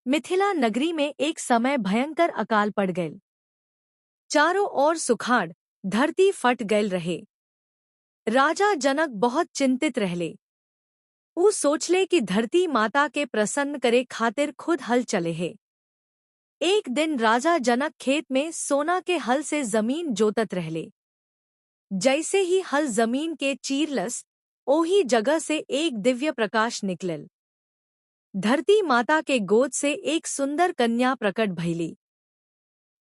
मिथिला नगरी में एक समय भयंकर अकाल पड़ गयल। चारों ओर सुखाड़, धरती फट गयल रहे। राजा जनक बहुत चिंतित रहले। ऊ सोचले कि धरती माता के प्रसन्न करे खातिर खुद हल चले हे। एक दिन राजा जनक खेत में सोना के हल से जमीन जोतत रहले। जैसे ही हल जमीन के चीरलस, ओही जगह से एक दिव्य प्रकाश निकलल। धरती माता के गोद से एक सुंदर कन्या प्रकट भइली।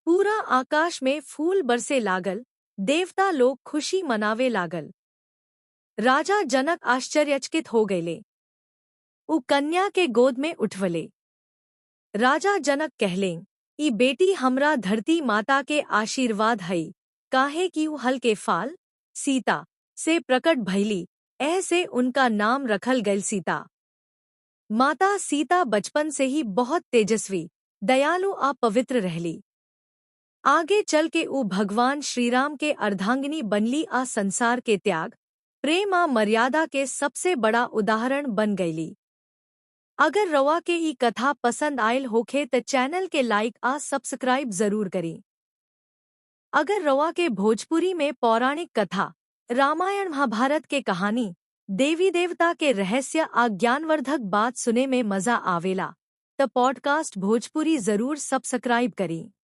पूरा आकाश में फूल बरसे लागल, देवता लोग खुशी मनावे लागल। राजा जनक आश्चर्यचकित हो गईले। उ कन्या के गोद में उठवले। राजा जनक कहले, ई बेटी हमरा धरती माता के आशीर्वाद हई, काहे कि उ हल के फाल सीता से प्रकट भइली, ऐसे उनका नाम रखल गयल सीता। माता सीता बचपन से ही बहुत तेजस्वी, दयालु आ पवित्र रहली। आगे चल के ऊ भगवान श्रीराम के अर्धांगिनी बनली आ संसार के त्याग, प्रेम आ मर्यादा के सबसे बड़ा उदाहरण बन गईली। अगर रवा के ई कथा पसंद आयल होखे त चैनल के लाइक आ सब्सक्राइब जरूर करी। अगर रवा के भोजपुरी में पौराणिक कथा, रामायण महाभारत के कहानी, देवी देवता के रहस्य आ ज्ञानवर्धक बात सुने में मजा आवेला त पॉडकास्ट भोजपुरी जरूर सब्सक्राइब करी।